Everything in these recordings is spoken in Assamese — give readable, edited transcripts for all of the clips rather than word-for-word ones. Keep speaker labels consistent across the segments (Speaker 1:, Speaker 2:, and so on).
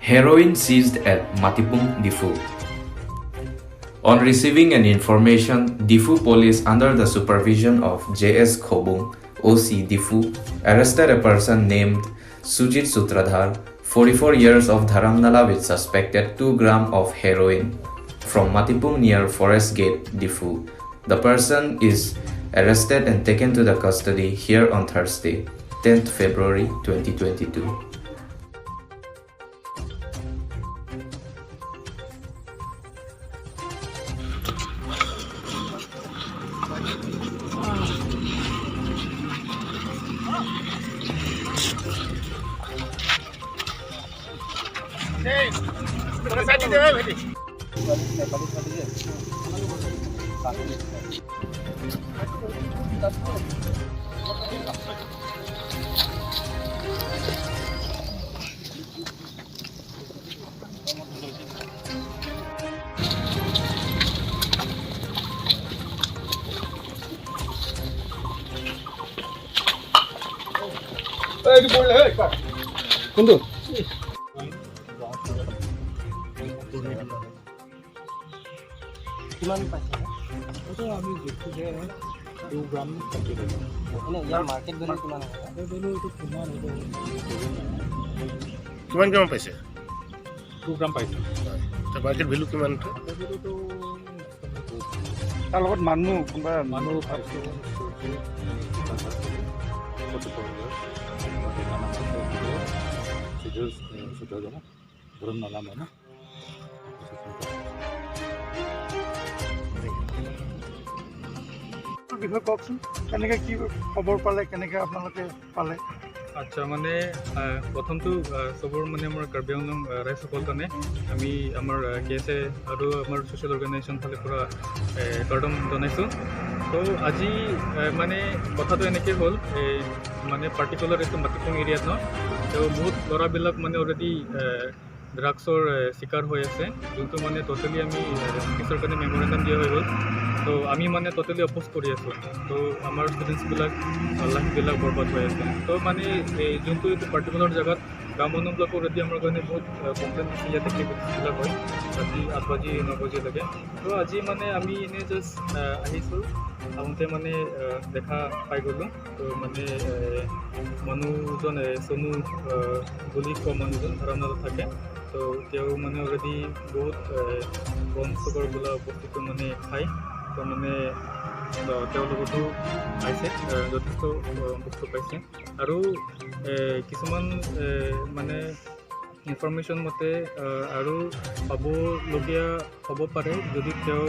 Speaker 1: Heroin seized at Matipung, Diphu. On receiving an information, Diphu police under the supervision of J.S. Khobung, OC Diphu, arrested a person named Sujit Sutradhar, 44 years, of Dharamnala, with suspected 2 gram of heroin from Matipung near Forest Gate, Diphu. The person is arrested and taken to the custody here on Thursday, 10th February 2022.
Speaker 2: কোনটো?
Speaker 3: কিমান পাইছে?
Speaker 2: এইটো আমি জুখিছে 2 গ্ৰাম কমপ্লিট হৈ গ'ল।
Speaker 3: এনে ইয়াৰ মাৰ্কেট ভেলু কিমান হ'ব?
Speaker 2: ভেলু এইটো কিমান হ'ব?
Speaker 4: কিমান গ্ৰাম পাইছে?
Speaker 2: 2 গ্ৰাম পাইছে।
Speaker 4: মাৰ্কেট ভেলু কিমান?
Speaker 2: মাৰ্কেট ভেলুটো
Speaker 5: তাৰ লগত মানুহ কোনোবা?
Speaker 2: মানুহ পাইছোঁ, 44 years, schedule 14 জন, ধৰমনালা মানে।
Speaker 5: বিষয়ে কওকচোন, কেনেকৈ কি খবৰ পালে, কেনেকৈ আপোনালোকে পালে?
Speaker 6: আচ্ছা, মানে প্ৰথমটো চবৰ মানে আমাৰ কাৰ্বি আংলং ৰাইজসকল কাৰণে আমি আমাৰ কে এছ এ আৰু আমাৰ ছ'চিয়েল অৰ্গেনাইজেশ্যন ফালৰ পৰা কাৰ্ডম জনাইছোঁ। তো আজি মানে কথাটো এনেকৈ হ'ল, এই মানে পাৰ্টিকুলাৰ এইটো মাটিপুং এৰিয়াত ন, তো বহুত ল'ৰাবিলাক মানে অলৰেডি ড্ৰাগছৰ চিকাৰ হৈ আছে, যোনটো মানে ট'টেলি আমি অফিচৰ কাৰণে মেমৰেণ্ডাম দিয়া হৈ গ'ল। তো আমি মানে ট'টেলি অপ'জ কৰি আছোঁ। তো আমাৰ ষ্টুডেণ্টছবিলাক লাইফবিলাক বৰবাদ হৈ আছে। তো মানে এই যোনটো এইটো পাৰ্টিকুলাৰ জেগাত গাঁও মানুহবিলাকো অলৰেডি আমাৰ কাৰণে বহুত কমপ্লেইন দিছে, ইয়াত এক্টিভিটিছবিলাক হয় ৰাতি 8 বাজি 9 বাজিলৈকে। তো আজি মানে আমি এনেই জাষ্ট আহিছোঁ, আহোঁতে মানে দেখা পাই গ'লোঁ। তো মানে মানুহজন চনু বুলি কোৱা মানুহজন ধৰমনালাত থাকে। তো তেওঁ মানে অলৰেডি বহুত ব্ৰাউন চুগাৰ বোলা বস্তুটো মানে খায়। তো মানে তেওঁৰ লগতো পাইছে, যথেষ্ট বস্তু পাইছে। আৰু কিছুমান মানে ইনফৰমেশ্যন মতে আৰু পাবলগীয়া হ'ব পাৰে, যদি তেওঁ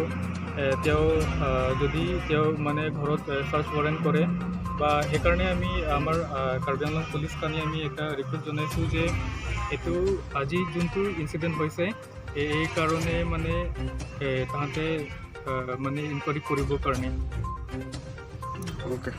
Speaker 6: যদি তেওঁ মানে ঘৰত চাৰ্চ ৱাৰেণ্ট কৰে বা। সেইকাৰণে আমি আমাৰ কাৰ্বি আংলং পুলিচ কাৰণে আমি এটা ৰিকুৱেষ্ট জনাইছোঁ যে এইটো আজি যোনটো ইনচিডেণ্ট হৈছে, এই কাৰণে মানে তাহাঁতে মানে ইনকুৱাৰী কৰিবৰ কাৰণে।
Speaker 5: অ'কে।